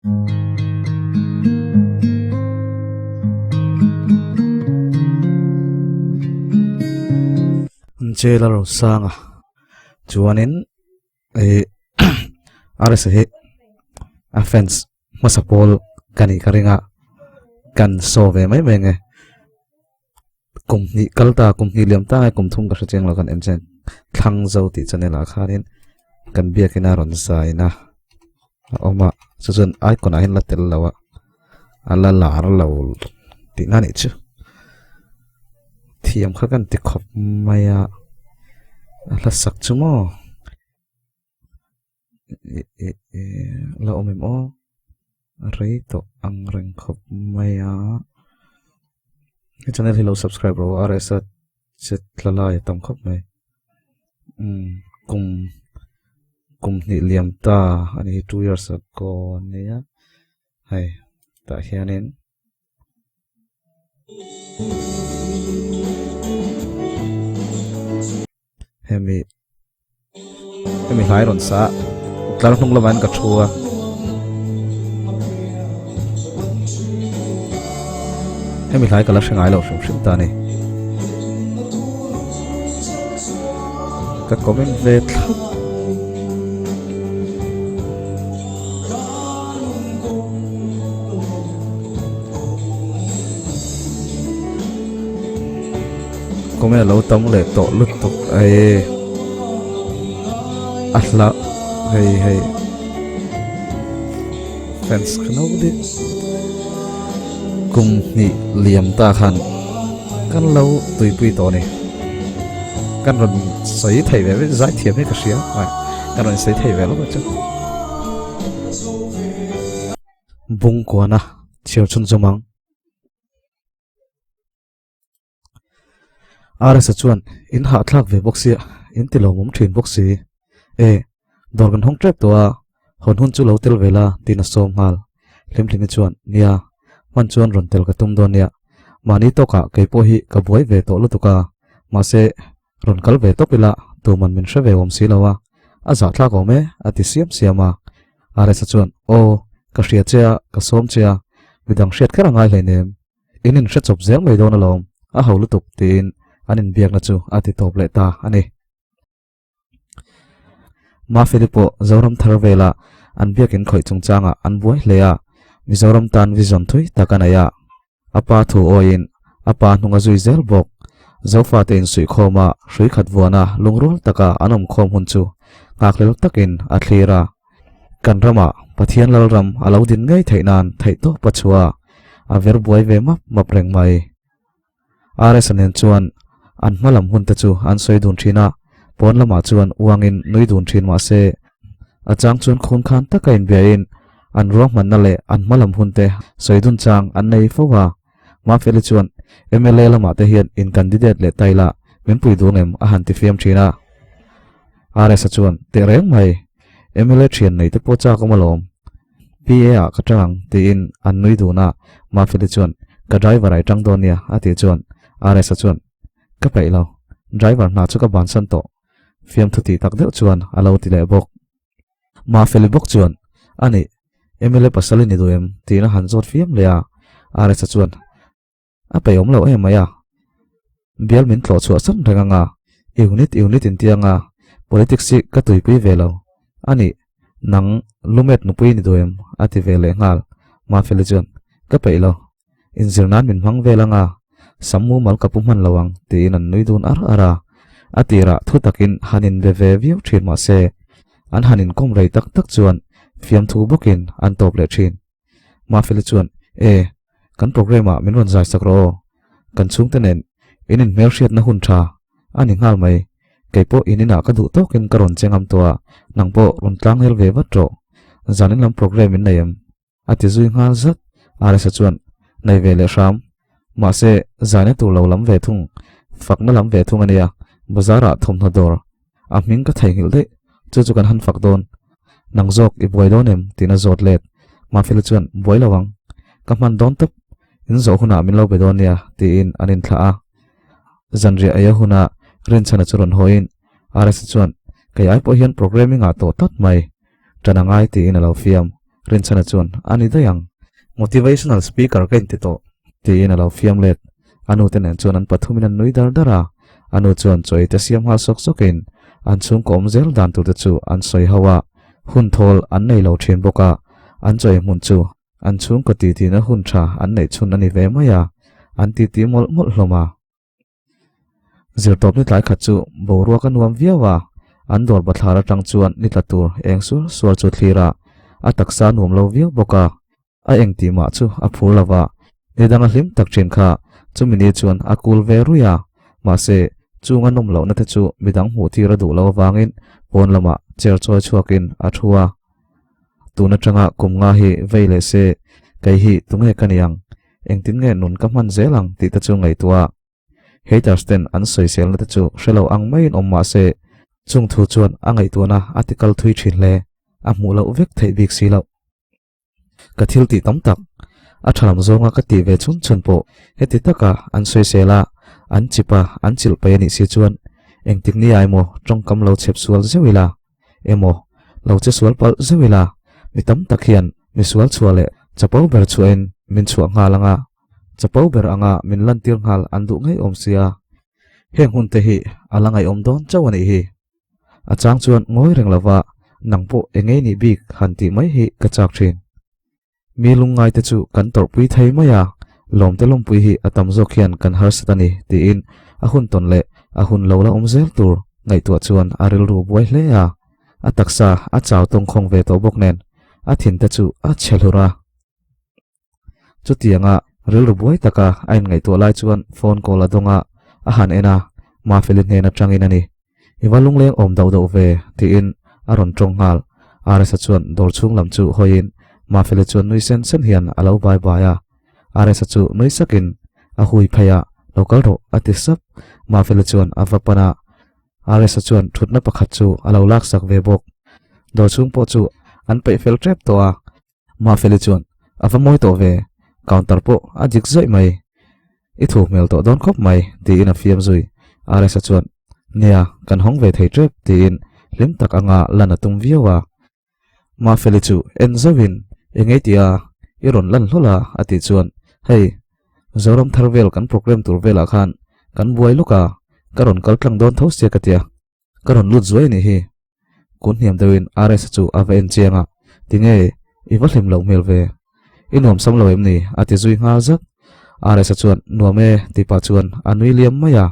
Jail a ro sang a chuanin ih RS hi a fans hmasa pawl ka nih ka ring a kan saw ve mai mai ang e kum hnih kal ta kum hnih liam ta nge kum thum ka hre chiang lo kan en chian thlang zo tih channel ah khanin kan biakin a rawn zain a a awm a chu chuan icon ah hian la tel lo a a la lar lo tihna a nih chu thiam kha kan ti khawp mai a a hla sak chu maw. La awm em aw a rei tawh ang reng khawp mai a he channel hi lo subscribe rawh u RS a che tla lai a tam khawp mai umm kum kum hnih liam ta a ni hi two years ago a nia hei tah hianin. Hemi hemi hlai rawn sa a tlar hnung lamah hian ka thu a. Hemi hlai ka la hre ngai lo hrim hrim ta a ni. Ka comment ve thlap. Kawng a lo tam leh tawh lutuk ai a hla hei hei fans kha no deuh kum hnih liam ta khan kan lo tuipui tawh a ni kan rawn sawi thei ve ve zai thiam hi ka hria kan rawn sawi thei ve lawk a chu. Bungkuana chhiar chhun zawm ang. RS-a chuan in hahthlak ve bawk sia, in ti lawmawm thin bawk si. E, dawr kan hawng tep tawh a, hawn hun chu lo tel ve la tiin a sawm nghal. Hlimhlimi chuan, Nia, hman chuan rawn tel ka tum dawn nia. Mahni tawkah kei pawh hi ka buai ve tawh lutuk a, mahse Rawn kal ve tawp ila, tuman min hre ve awm si lo a, a zahthlak awm e, a ti siam siam a. RS-a chuan, Aw, ka hria che a, ka sawm che a, midang hriat kher a ngai hleinem, in inhre chawp zel mai dawn alawm, a ho lutuk, tiin an inbiakna chu a ti tawp leh ta a ni. Mafeli pawh Zoram thar vela an biakin khawih chungchangah an buai hle a, Mizoram tan vision thui tak a nei a. A pa thu awiin a pa hnung a zui zel bawk. Zofate insuihkhawm a, hrui khat vuana lungrual taka an awm khawm hun chu nghakhlel takin a thlir a. Kan ramah Pathian Lalram a lo din ngei theih nan theihtawp a chhuah a, a ver buai ve map map reng mai. RS-a nen chuan an hma lam hun te chu an sawi dun thin a, pawn lamah chuan uangin nui dun thin mah se, a chang chuan khun khan taka inbiain an ruahmanna leh an hma lam hun te sawi dun chang an nei fo a. Mafeli chuan mla lamah te hian in candidate leh ta ila min pui duang em a han ti fiam thin a. RS-a chuan tehreng mai, mla thian nei te pawh chak awm alawm. PA ah ka tang ang tiin an nui dun a, Mafeli chuan ka driver ah i tang dawn nia a tih chuan RS-a chuan ka peih lo, driver hna chu ka bansan tawh fiamthu tih tak deuh chuan a lo ti leh bawk. Mafeli bawk chuan a nih mla pasal i ni duh em tiin a han zawt fiam leh a, RS-a chuan A peih awm lo em mai a. Bial min tlawh chhuah san reng anga, unit unit in ti anga, politics hi ka tuipui ve lo. A nih, nang lumet nupui ni duh em? a ti ve leh nghal. Mafeli chuan, Ka peih lo. Inzir nan min hmang vel anga, sam mumal ka pu hman lo ang, tiin an nui dun ar ar a. A tirah thu takin han inbe ve viau thin mah se, an han inkawm rei tak tak chuan fiamthu bawkin an tawp leh thin. Mafeli chuan, E, kan programme ah min rawn zai sak rawh aw. Kan chhungte nen in inhmelhriatna hun tha a ni nghal mai. Kei pawh in inah ka duh tawkin ka rawn che ngam tawh a, nang pawh rawn tlang hel ve vat rawh. Zanin lam programme in nei em? A ti zui nghal zat. Aresa chuan, Nei ve leh hram. Mahse, zaina tur lo lam ve thung, fakna lam ve thung a nia. Bazar ah thawmhnaw dawr a hming ka theihnghilh daih, chu chu kan han fak dawn. Nang zawk i buai dawn em? tiin a zawt let. Mafeli chuan, Buai lo ang. Ka hman dawn tawp. In zawh hunah min lo be dawn nia, tiin an inthlah a. Zanriah ei a huna Rinchhana chu rawn hawiin RS chuan, Kei ai pawh hian programming ah tawh tlat mai. Ṭan a ngai, tiin a lo fiam. Rinchhana chuan, A ni daih ang. Motivational speaker ka inti tawh, tiin a lo fiam let. A nu te nen chuan an pathumin an nui dar dar a. A nu chuan chaw ei te siam nghal sawk sawkin an chhungkaw awm zel dan tur te chu an sawi ho a. Hun thawl an nei lo thin bawk a, an chaw ei hmun chu an chhungkaw titi-na hun tha an neih chhun a ni ve mai a, an titi mawlh mawlh hlawm a. Zirtawpni tlai khat chu boruak a nuam viau a, an dawr bathlar atang chuan ni tla tur eng sual sual chu thlir a, a taksa nuam lo viau bawk a, a eng tih mah chu a phur lo va, ni dang a hlim tak thin kha chumi ni chuan a kul ve ruih a, mahse chung a nawm lohna te chu midang hmuh tir a duh lo avangin pawn lamah chair chawi chhuakin a thu a. Tun atanga kum nga hi vei leh se kei hi tunge ka ni ang? Engtin nge nun ka hman zel ang tih te chu ngaihtuah a. Haters ten an sawiselna te chu hre lo ang maiin awm mah se, chung thu chuan a ngaihtuahna a ti kal thui thin hle, a hmuh loh vek theih bik si loh. Ka thil tih tam tak, a tha lam zawnga ka tih ve chhun chhun pawh heti taka an sawisel a, an chip a, an chilh paih a nih si chuan engtik ni ah emaw tawngkam lo chhep sual zeuh ila, Emaw, lo che sual palh zeuh ila, mi tam tak hian mi sual chhuah leh chapo ber chhuahin min chhuah nghal anga, chapo ber anga min lantir nghal an duh ngei awm sia. Heng hun te hi a la ngaihawm dawn chauh a nih hi. A chang chuan ngawi reng lova nang pawh engei nih bik han tih mai hi ka chak thin. Mi lungngaite chu kan tawrhpui thei mai a, lawmte lawmpui hi a tam zawk hian kan harsat a ni, tiin a hun tawn leh a hun lo la awm zel tur ngaihtuah chuan a rilru buai hle a. A taksa a chau tawngkhawng ve tawh bawk nen a thinte chu a chhe hlur a. Chutianga rilru buai taka a inngaihtuah lai chuan phone call a dawng a, a han en a, Mafeli hnen atangin a ni. I va lungleng awm dauh dauh ve, tiin a rawn tawng nghal. Aresa chuan dawr chhung lam chu hawiin Mafeli chuan nui sen sen hian a lo bai bai a. Aresa chu nui sakin a hui phei a, Lo kal rawh, a ti sap. Mafeli chuan a va pan a, Aresa chuan thutna pakhat chu a lo laksak ve bawk. Dawr chhung pawh chu an peih fel tep tawh a. Mafeli chuan a va mawi tawh ve, counter pawh a dik zawih mai. I thu hmel tawh dawn khawp mai, tiin a fiam zui. Aresa chuan, Nia, kan hawng ve thei tep, tiin hlim tak anga lan a tum viau a. Mafeli chu en zauhin, Engei tia, i rawn lan hlawl a, a tih chuan, Hei, Zoram thar vel kan programme tur velah khan kan buai lawk a, ka rawn kal tlang dawn tho sia ka tia. Ka rawn lut zuai a nih hi. Kun hniam deuhin RS chu a va en chiang a, Tinge, i va hlim loh hmel ve. I nuam sam lo em ni? a ti zui nghal zat. RS chuan, Nuam e, tih pah chuan a nui liam mai a.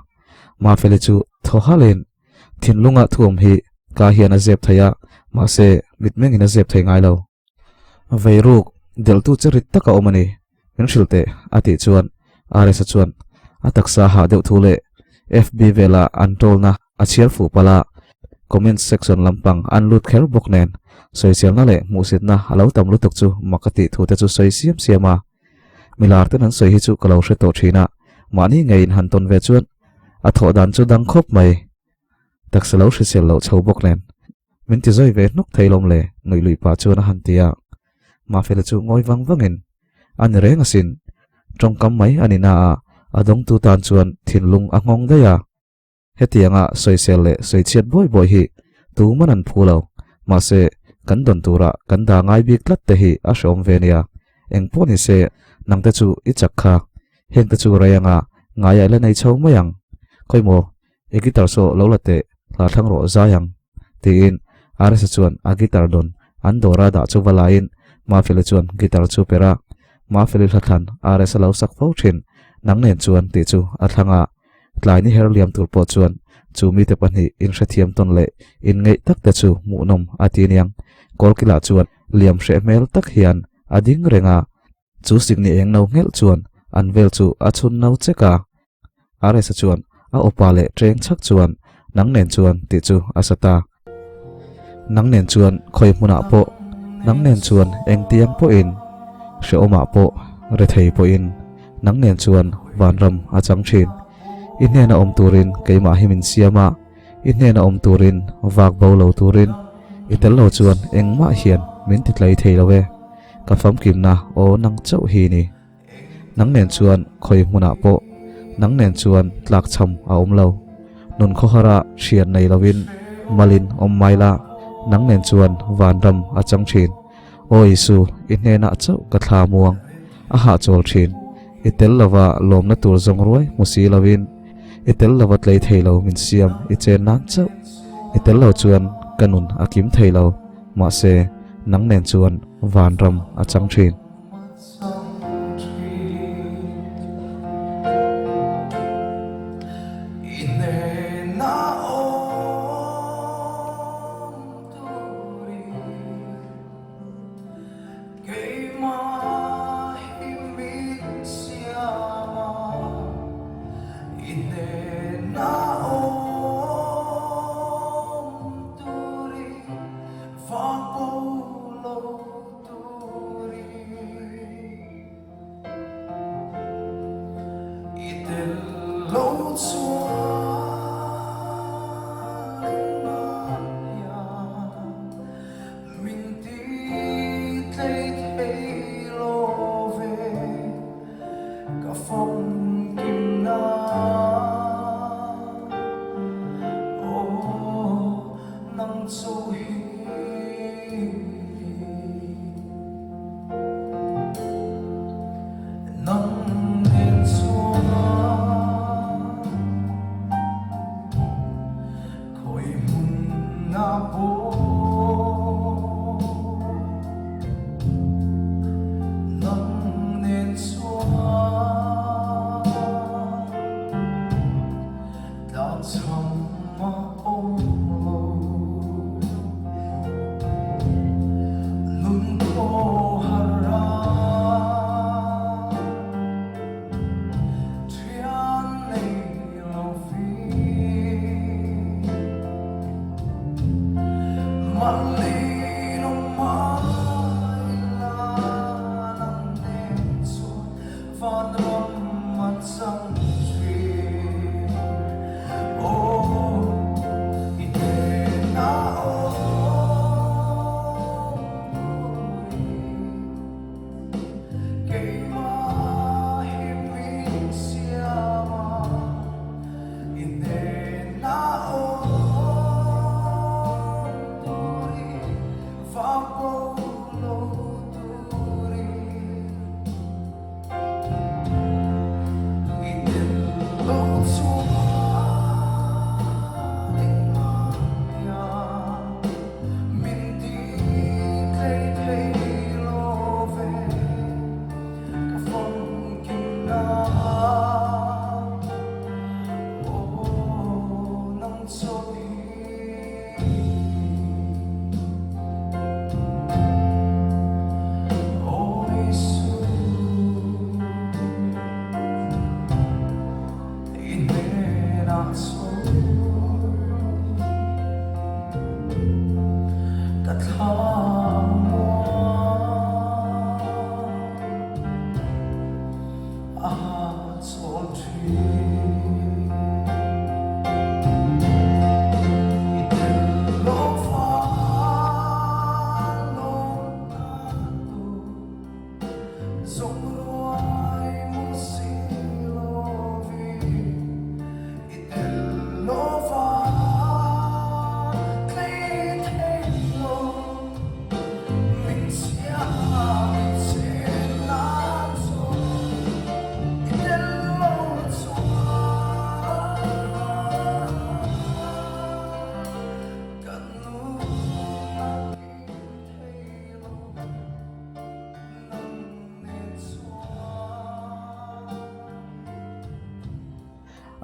Mafeli chu thaw halhin, Thinlunga thuam hi ka hian a zep thei a, mahse mitmengin a zep thei ngai lo. Veiruk, delhtu che rit tak a awm a ni, min hrilh teh, a tih chuan RS-a chuan a taksa hah deuh thu leh FB vela an tawlna a chhiar fuh palh a, comment section lampang an lut kher bawk nen sawiselna leh hmuhsitna a lo tam lutuk chu mak a tih thu te chu sawi siam siam a. Milar ten an sawi hi chu ka lo hre tawh thin a, mahni ngeiin han tawn ve chuan a thawh dan chu dang khawp mai. Taksa lo hrisel loh chho bawk nen min ti zawi ve hnawk thei lawm le nuih luih pah chuan a han ti a. Mafela chu ngawi vang vangin a ni reng asin. Tawngkam mai a ni na a, a dawngtu tan chuan thinlung a nghawng daih a. Hetianga sawisel leh sawichhiat buai buai hi tuman an phu lo. Mahse, kan dawn tura kan dah ngai bik tlat te hi a hreawm ve nia. Engpawh ni se, nangte chu i chak kha. Hengte chu rei anga ngaiah i la nei chho mai ang. Khawimaw, I guitar saw lo la teh, hla thlang rawh zai ang, tiin Arisa chuan a guitar dawn an dawra dah chu va laiin Mafeli chuan guitar chu per a. Mafeli hla thlan Arisa lo sak fo thin, nang nen chuan tih chu a thlang a. Tlai ni her liam tur pawh chuan chu mite pahnih inhrethiam tawn leh inngeih tak te chu hmuhnawm a ti aniang. Kawlkilah chuan liam hreh hmel tak hian a ding reng a. Chu sikni eng no nghelh chuan an vel chu a chhun no chek a. RS-a chuan a awpa leh ṭeng chhak chuan nang nen chuan tih chu a sa ta. Nang nen chuan khawi hmunah pawh, nang nen chuan engtiang pawhin, hrehawmah pawh, rethei pawhin, nang nen chuan vanram a chang ṭhin. I hnena awm turin keimah hi min siam a, i hnena awm turin vak bo lo turin i tel lo chuan engmah hian min ti tlai thei lo e. Ka famkimna aw nang chauh hi ni. Nang nen chuan khawi hmunah pawh nang nen chuan tlakchham a awm lo. Nun khawhara hriat nei loin malin awm mai la, nang nen chuan vanram a chang thin. Aw Isu, i hnenah chauh ka thla muang, a hahchawl thin. I tel lova lawmna tur zawng ruai hmu si lovin, i tel lova tlei thei lo min siam i chen nan chauh. I tel lo chuan ka nun a kim thei lo, mahse nang nen chuan vanram a chang thin.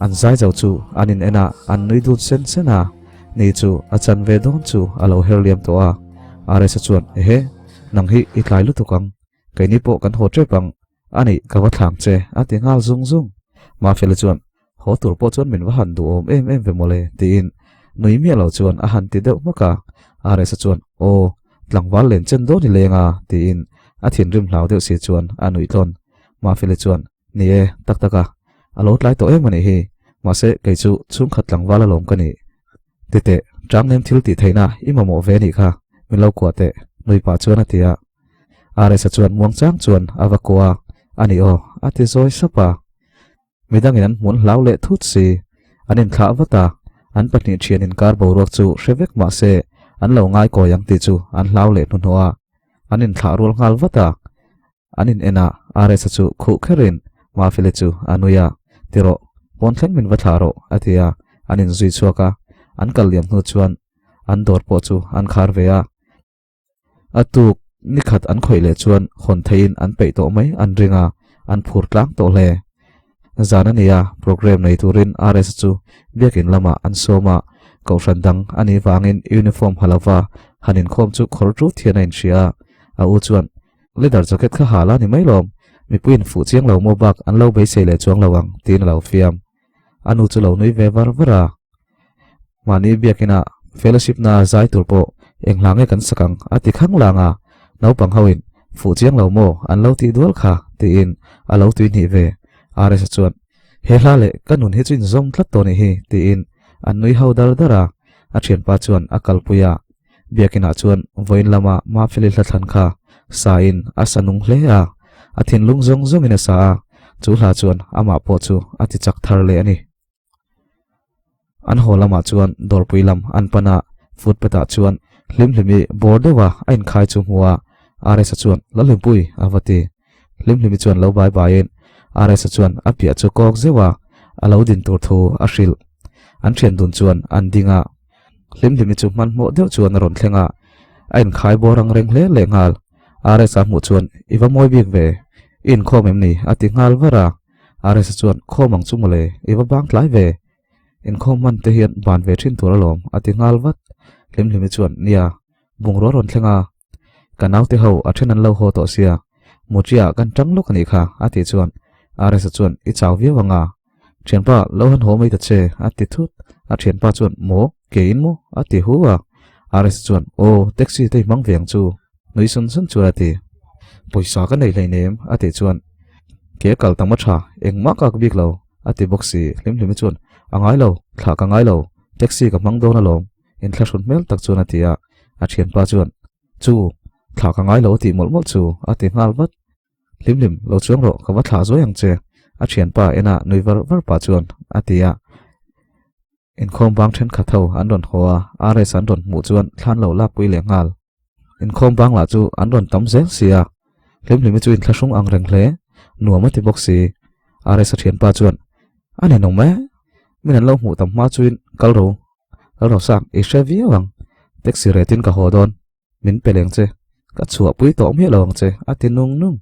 An zai zo chu an in en a, an nui dun sen sen a, ni chu a chan ve dawn chu a lo her liam tawh a. RS-a chuan, Ehe, nang hi i tlai lutuk ang, keini pawh kan haw tep ang, a nih ka va thlang che, a ti nghal zung zung. Mafeli chuan, Haw tur pawh chuan min va han duhawm em em ve mawle, tiin nui miah lo chuan a han ti deuh hmak a. RS-a chuan, Aw, tlangval len chen dawn i leng a, tiin a thinrim hlau deuh si chuan a nuih tlawn. Mafeli chuan, Ni e, tak tak a, a lo tlai tawh em a nih hi, mahse kei chu chhungkhat tlangval alawm ka nih. Titeh, Tangnem thil tih theihna i mamawh ve nih kha, min lo kuah teh, nui pah chuan a ti a. RS-a chuan muangchang chuan a va kuah a, a nih aw, a ti zawi sap a. Midangin an hmun hlau leh thut si, an inthlah vat a, an pahnih thian inkar boruak chu hre vek mahse an lo ngaikawi ang tih chu an hlau leh hnuhnawh a. An inthlah rual nghal vat a, an in en a, RS-a chu khuh kherin Mafeli chu a nui a, Ti rawh, pawn thleng min va thlah rawh, a ti a, an inzui chhuak a, an kal liam hnu chuan an dawr pawh chu an khar ve a. A tuk nikhat an khawih leh chuan hawn theihin an peih tawh mai an ring a, an phur tlang tawh hle. Zan a nia, programme nei turin RS chu biakin lamah an sawm a, kohhran dang a nih vangin uniform ha lova han inkhawm chu khawr tut hian a inhria a, a u chuan leather jacket kha ha la ni mai lawm, mipuiin fuh chiang lo maw bak an lo beisei leh chuang lo ang tiin a lo fiam. A nu chu lo nui ve var var a. Mahni biakina fellowship na zai tur pawh eng hla nge kan sak ang a ti khang lang a, naupang ho in fuh chiang lo maw an lo tih dual kha tiin a lo tui hnih ve. RS-a chuan he hla leh ka nun hi chu inzawm tlat tawh nih hi tiin an nui ho dar dar a, a thianpa chuan a kalpui a. Biakinah chuan vawiin lama Mafeli hlathlan kha sa in a sa nung hle a, a thinlung zawng zawngin a sa a, chu hla chuan amah pawh chu a ti chak thar leh a ni. An haw lamah chuan dawrpui lam an pan a, footpath ah chuan Hlimhlimi bawr deuha a inkhai chu hmu a, RS-a chuan Lalhlimpui a va ti. Hlimhlimi chuan lo bai baiin RS-a chuan a piah chu kawk zeuh a, a lo din tur thu a hrilh. An thian dun chuan an ding a, Hlimhlimi chu hmanhmawh deuh chuan a rawn thleng a, a inkhai bawr ang reng hle lehnghal. RS-a hmuh chuan I va mawi bik ve, i inkhawm em ni? a ti nghal var a. RS-a chuan, Khawm ang chu mawle, i va bang tlai ve. Inkhawm hman te hian ban ve thin tur alawm, a ti nghal vat. Hlimhlimi chuan, Nia, bungrua rawn thleng a. Ka naute ho a then an lo haw tawh sia, Muṭia kan ṭang lawk a nih kha, a tih chuan RS-a chuan, I chau viau ang a. Ṭhianpa, lo han haw mai ta che, a ti thut. A ṭhianpa chuan, Maw, ke in maw? a ti hu a. RS-a chuan, Aw, taxi te i hmang ve ang chu, nui sun sun chuan a ti. Pawisa ka nei hleinem, a tih chuan, Ke kal tam a tha, engmah ka ak bik lo, a ti bawk si. Hlimhlimi chuan, A ngai lo, thlah ka ngai lo, taxi ka hmang dawn alawm, inthlahrun hmel tak chuan a ti a. A thianpa chuan, Chu, thlah ka ngai lo a tih mawlh mawlh chu, a ti nghal vat. Hlimhlim, lo chuang rawh, ka va thlah zuai ang che, a thianpa ena nui var var pah chuan a ti a. Inkhawm bang thenkhat ho an rawn haw a, RS an rawn hmuh chuan thlan lo lakpui leh nghal. Inkhawm bang lah chu an rawn tam zel si a, Hlimhlimi chu inthlahrung ang reng hle, nuam a ti bawk si. RS a thianpa chuan, A nen awm e, min an lo hmuh tam hma chuin kal ro, kal ro sak i hre viau ang, taxi retin ka haw dawn, min pe leng che, ka chhuahpui tawh miah lo ang che, a ti nung nung.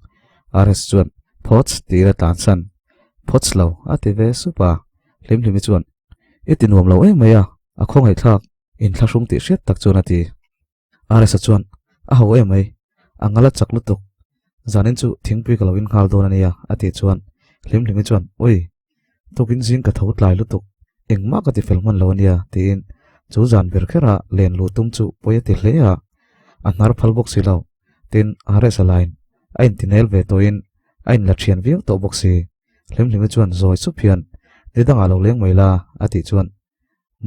RS chuan, Phawts tiin a tlansan. Phawts lo, a ti ve sup a. Hlimhlimi chuan, I ti nuam lo em mai a, a khawngaihthlak inthlahrung tih hriat tak chuan a ti. RS-a chuan, A ho em mai, a ngal a chak lutuk, zanin chu thingpui ka lo in nghal dawn a nia, a tih chuan Hlimhlimi chuan, Ui, tukin zing ka tho tlai lutuk, engmah ka ti fel hman lo a nia, tiin chu zan ber khera len luh tum chu pawi a ti hle a, a hnar phal bawk si lo. Tin, RS-a lain a intinel ve tawhin a inla thian viau tawh bawk si. Hlimhlimi chuan zawi sup hian, Ni dangah lo leng mai la, a tih chuan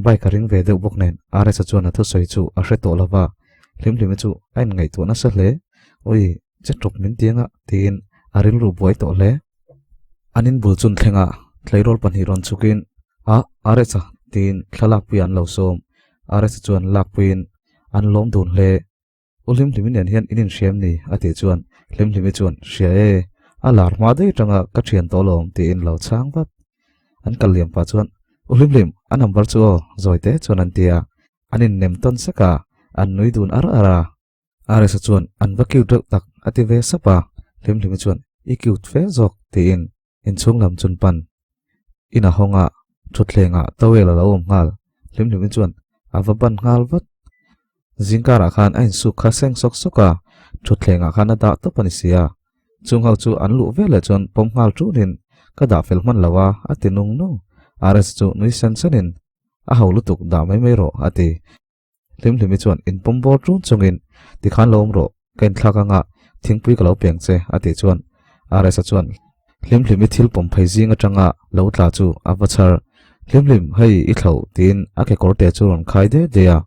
bike a ring ve deuh bawk nen RS-a chuan a thusawi chu a hre tawh lo va, Hlimhlimi chu a inngaihtuah nasa hle. Ui, che ṭawp min ti anga, tiin a rilru buai tawh hle. An inbul chun thlengah tleirawl pahnih rawn chhukin, A, RS-a, tiin thlalakpui an lo sawm. RS-a chuan lakpuiin an lawm dun hle. U Hlimhlimi nen hian in inhriam ni? a tih chuan Hlimhlimi chuan, Hria e, a lar hma daih atanga ka thian tawh alawm tiin lo chhang vat. An kal liam pah chuan, U Hlimhlim, a number chu aw, zawi te chuan an ti a, an innem tawn sek a, an nui dun ar ar a. RS-a chuan, An va cute reuh tak, a ti ve sap a, Hlimhlimi chuan, I cute fe zawk, tiin inchhung lam chun pan in a hawng a, thutthlengah towel a lo awm nghal. Hlimhlimi chuan a va ban nghal vat. Zingkarah khan a insuk kha seng sawk sawk a, thutthlengah khan a dah tawp a ni si a. Chung ho chu an luh vel leh chuan pawm nghal ṭunin ka dah fel hman lo a, a ti nung nung. RS chu nui sen senin a ho lutuk dah mai mai rawh a ti. Hlimhlimi chuan inpawm bawr ṭun chungin, Tikhan lo awm rawh, ka inthlak anga thingpui ka lo peng che, a tih chuan RS-a chuan Hlimhlimi thil pawm phei zing aṭanga lo tla chu a va chhar. Hlimhlim, hei i thlo, tiin a kekawr te chu rawn khai de de a.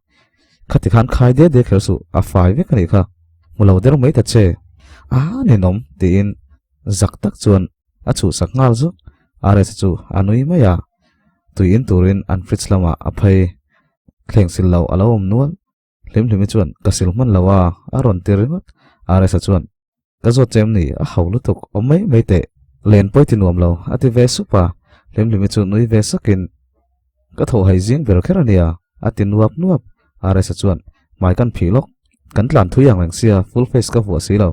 Khati khan khai de de kher suh, a fai vek a nih kha, hmu lo der mai ta che. A ninawm, tiin zak tak chuan a chhuhsak nghal zuk. RS-a chu a nui mai a, tui in turin an fridge lamah a phei. Thleng sil lo a lo awm nual. Hlimhlimi chuan, Ka sil hman lo a, a rawn ti ringawt. RS-a chuan, Ka zawt che em ni? A hau lutuk, awm mai mai teh. Len pawi ti nuam lo, a ti ve sup a. Hlimhlimi chu nui ve sakin, Ka tho hai zing ber kher a nia, a ti nuap nuap. RS-a chuan, Hmai kan phih lawk, kan tlan thui ang reng sia, full face ka vuah si lo.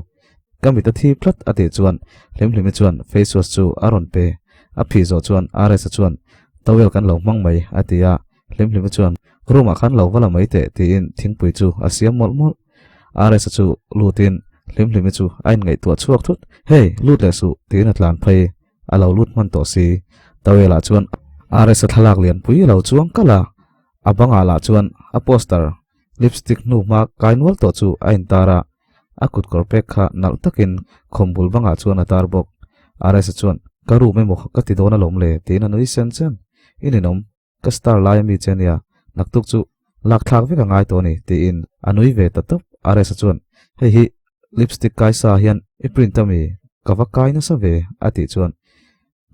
Ka mit a thip tlat, a tih chuan Hlimhlimi chuan face wash chu a rawn pe. A phih zawh chuan RS-a chuan, Towel kan lo hmang mai, a ti a. Hlimhlimi chuan, Room-ah khan lo va la mai teh, tiin thingpui chu a siam mawlh mawlh. RS-a chu lutin Hlimhlimi chu a inngaihtuah chhuak thut, Hey, lut leh suh, tiin a tlan phei. A lo lut hman tawh si. Towel-ah chuan RS-a thlalak lianpui a lo chuang kalh a, a bangah lah chuan a poster lipstick hnu hma kai nual tawh chu a intar a, a kut kawr pek kha nalh takin khawm bul bangah chuan a tar bawk. RS-a chuan, Ka room emaw ka ti dawn alawm le, tiin a nui sen sen. I ninawm. Ka star lai a mi che ania, naktuk chu lak thlak vek a ngai tawh a ni, tiin a nui ve ta tawp. RS-a chuan, Hei hi lipstick kai sa hian i print a mi? Ka va kai nasa ve, a tih chuan,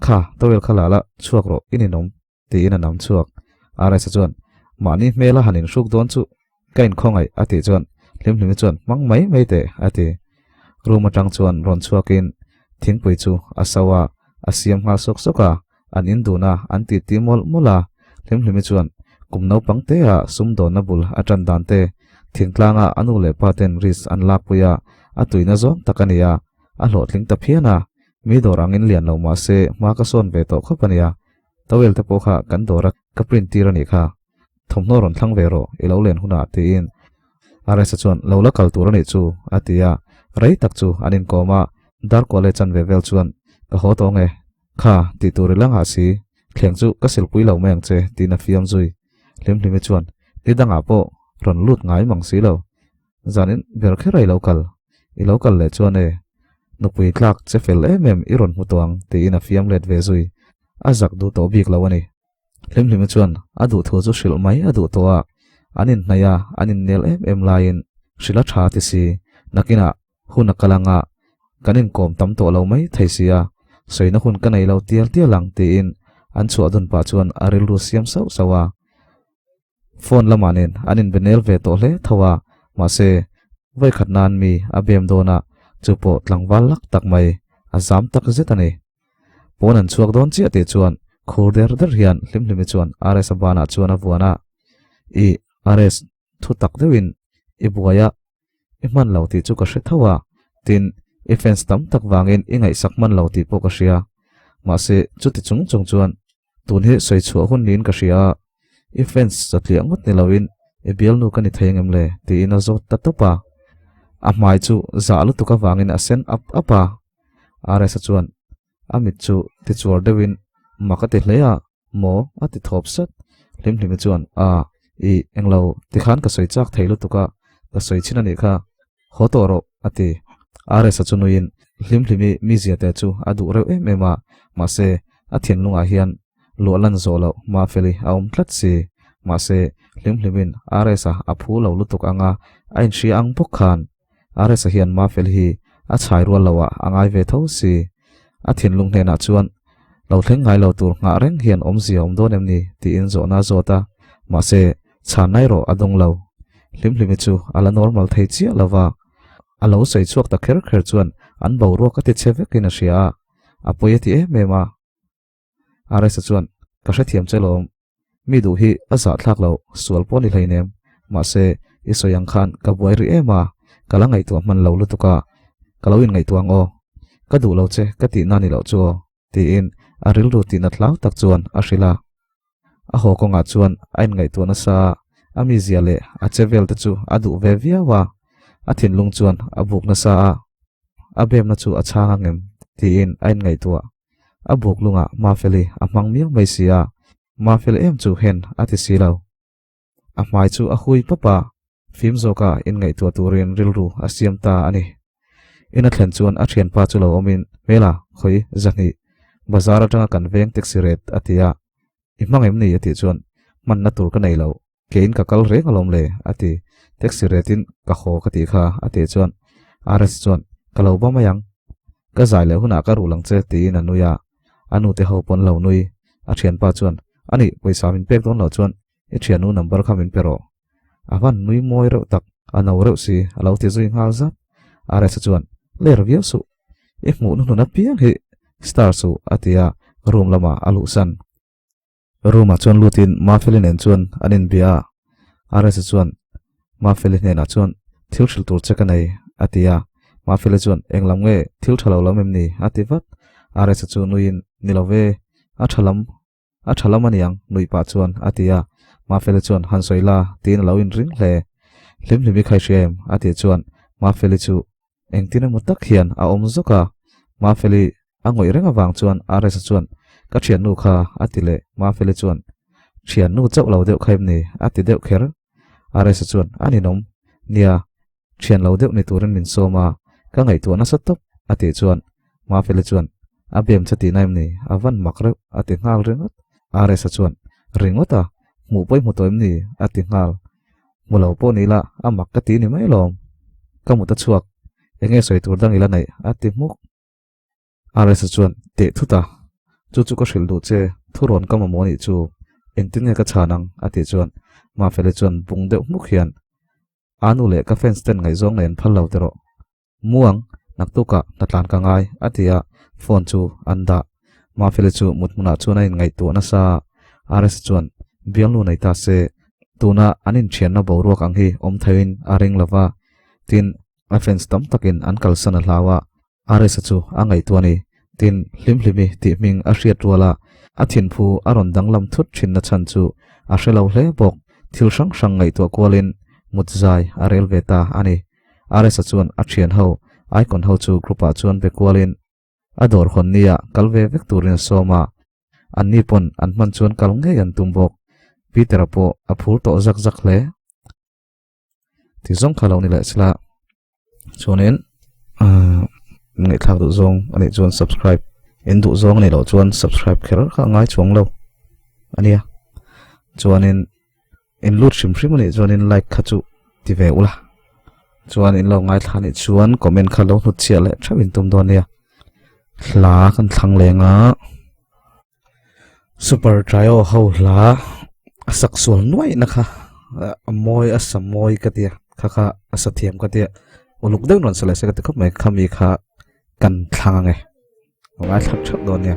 Kha, towel kha la la, chhuak rawh, i ninawm, tiin a nam chhuak. RS-a chuan, Mahni hmela han inhruk dawn chu ka inkhawngaih, a tih chuan Hlimhlimi chuan, Hmang mai mai teh, a ti. Room atang chuan rawn chhuakin thingpui chu a so a, a siam nghal sawk sawk a. An in dun a, an ti ti mawlh mawlh a. Hlimhlimi chuan kum naupang te ah sumdawnna bul a tan dan te, thingtlanga a nu leh pa ten risk an lakpui a, a tuina zawng tak a ni a, a hlawhtling ta phian a. Mi dawr angin lian lo mah se hma ka sawn ve tawh khawp a nia. Towel te pawh kha kan dawr a ka print tir a nih kha. Thawmhnaw rawn thlang ve rawh, i lo len hunah tiin RS-a chuan lo la kal tur a nih chu a ti a. Rei tak chu an inkawm a, Darkuah leh chanve vel chuan ka haw tawh ang e. Kha, tih tur i la nghah si, thleng chu ka silpui lo mai ang che, tiin a fiam zui. Hlimhlimi chuan, Ni dangah pawh rawn lut ngai mang si lo. Zanin ber kher a i lo kal. I lo kal leh chuan e, nupui tlak che fel em em i rawn hmu tawh ang, tiin a fiam let ve zui. A zak duh tawh bik lo a ni. Hlimhlimi chuan a duhthu chu hrilh mai a duh tawh a, an inhnaih a, an innel em em laiin hrilh a tha ti si, nakinah hun a kal anga kan inkawm tam tawh lo mai thei si a, sawina hun ka nei lo tial tial ang tiin an chhuah dun pah chuan a rilru siam sauh sauh a. Phone lamah nen an inbe nel ve tawh hle tho a, mahse vawikhat nan mi a bem dawn a, chu pawh tlangval lak tak mai, a zam tak zet a ni. Pawn an chhuak dawn chiah tih chuan khur der der hian Hlimhlimi chuan RS-a banah chuan a vuan a, Ih, RS, thu tak deuhin i buai a, i hman lo tih chu ka hre tho a, tin, i fans tam tak vangin i ngaihsak hman lo tih pawh ka hria. Mahse, chuti chung chung chuan tun hi sawi chhuah hun niin ka hria a, i fans satliah ngawt ni loin i bialnu ka ni thei angem le? tiin a zawt ta tawp a. A hmai chu zah lutuk avangin a sen ap ap a. RS-a chuan a mit chu tichuar deuhin mak a ti hle a, Maw? a ti thawp sat. Hlimhlimi chuan, A, i, englo, tikhan ka sawi chak thei lutuk a, ka sawi chhin a nih kha. Haw tawh rawh, a ti. RS-a chu nuiin Hlimhlimi mizia te chu a duh reuh em em a, mahse, a thinlungah hian luah lan zawh loh Mafeli a awm tlat si. Mahse, Hlimhlimi'n RS-a a phu lo lutuk anga a inhria ang bawk khan RS-a hian Mafeli hi a chhai rual loh ah a ngai ve tho si. A thinlung hnenah chuan lo thleng ngai lo tur nghah reng hian awmzia awm dawn em ni tiin zawhna a zawt a, mahse chhanna erawh a dawng lo. Hlimhlimi chu a la normal thei chiah lo va, a lo sawi chhuak ta kher kher chuan an boruak a ti che vekin a hria a, a pawi a ti em em a. RS-a chuan, Ka hrethiam che lawm. Mi duh hi a zahthlak lo, sual pawh ni hleinem. Mahse, i sawi ang khan ka buai rih em a, ka la ngaihtuah hman lo lutuk a, ka lo inngaihtuah ang aw. Ka duh lo che ka tihna ni loh chu aw, tiin a rilru tihna hlau tak chuan a hrilh a. A haw kawngah chuan a inngaihtuah nasa a, a mizia leh a che vel te chu a duh ve viau a, a thinlung chuan a buk nasa a, a bemna chu a chhang ang em tiin a inngaihtuah. A buk lungah Mafeli a hmang miau mai si a, Mafeli em chu hen a ti si lo. A hmai chu a hui pawp a, fim zawka inngaihtuah turin rilru a siam ta a ni. In a thlen chuan a thianpa chu lo awmin, Hmela, khawi, zahnih, bazar atanga kan veng taxi ret a ti a. I hmang em ni? a tih chuan, Hmanna tur ka nei lo, keiin ka kal reng alawm le, a ti. Taxi retin ka haw ka tih kha, a tih chuan RS chuan, Ka lo ba mai ang. Ka zai leh hunah ka ruh lang che, tiin a nui a. A nute ho pawn lo nui. A thianpa chuan, Anih, pawisa min pek dawn loh chuan i thiannu number kha min pe rawh. A van nui mawi reuh tak, a no reuh si, a lo ti zui nghal zat. RS-a chuan, Ler viau suh, i hmuh hnuhnun apiang hi star suh, a ti a, room lamah a luhsan. Room-ah chuan lutin Mafeli nen chuan an inbia a, RS-a chuan Mafeli hnenah chuan, Thil hrilh tur che ka nei, a ti a. Mafeli chuan, Eng lam nge, thil tha lo lam em ni? a ti vat. RS-a chu nuiin, Ni lo ve, a tha lam, a tha lam a niang, nuih pah chuan a ti a. Mafeli chuan, Han sawi la, tiin a lo inring hle. Hlim hlim i khai hria em? a tih chuan Mafeli chu Engtin emaw tak hian a awm zawk a, Mafeli a ngawih reng avang chuan RS-a chuan, Ka thiannu kha, a ti leh. Mafeli chuan, Thiannu chauh lo deuh kha em ni? a ti deuh kher. RS-a chuan, A ninawm. Nia, thian lo deuh ni turin min sawm a, ka ngaihtuah nasa tawp, a tih chuan Mafeli chuan, A bem che tihna em ni? A van mak reuh, a ti nghal ringawt. RS-a chuan, Ringawt a, hmuh pawh i hmu tawh em ni? a ti nghal. Hmu lo pawh ni ila, a mak ka ti ni mai lawm. Ka mut a chhuak, eng nge sawi tur dang ila neih? a ti hmuk. RS chuan, Teh thut a, chu chu ka hrilh duh che, thurawn ka mamawh anih chu, engtin nge ka chhan ang? a tih chuan Mafeli chuan bung deuh hmuk hian, A nu leh ka fans ten ngaihzawng nei an phal lo ti rawh. Muang, naktukah hnatlan ka ngai, a ti a, phone chu an dah. Mafeli chu mut hmunah chuan a inngaihtuah nasa a, RS chuan bialnu nei ta se, tuna an inthianna boruak ang hi awm theihin a ring lo va, tin, a fans tam takin an kalsan a hlau a, RS chu a ngaihtuah a ni. Tin, Hlimhlimi tih hming a hriat rual a, a thinphu a rawn danglam thut thinna chhan chu a hre lo hle bawk. Thil hrang hrang ngaihtuah kualin mut zai a rel ve ta a ni. RS-a chuan a thian ho, Icon ho chu group-ah chuan be kualin a dawr hawn nia kal ve vek turin a sawm a, anni pawn an hman chuan kal ngei an tum bawk. Peter-a pawh a phur tawh zak zak hle. Ti zawng kha lo ni leh sila. Chuanin ngaihthlak duh zawng a nih chuan subscribe in duh zawng a nih loh chuan subscribe kher kha a ngai chuang lo a nia. Chuanin In lut hrim hrim a nih chuan in like kha chu ti ve ula. Chuan in lo ngaithla a nih chuan comment kha lo hnut chhiah leh theuh in tum dawn nia. Hla kan thlang leng a. Super Trio ho hla a sak sual nuaih na kha a mawi a sa mawi ka tia kha kha a sa thiam ka tia uluk deuh rawn sa leh se ka ti khawp mai khami kha kan thlang ang e. A ngaithla theuh dawn nia.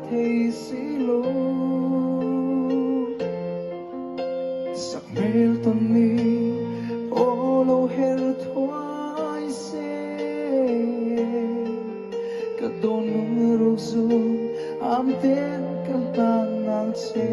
thei si lo. Sakhmel tawn ni aw lo her thuai se. Ka dawn lung ruk zu am ten ka hlan nang che.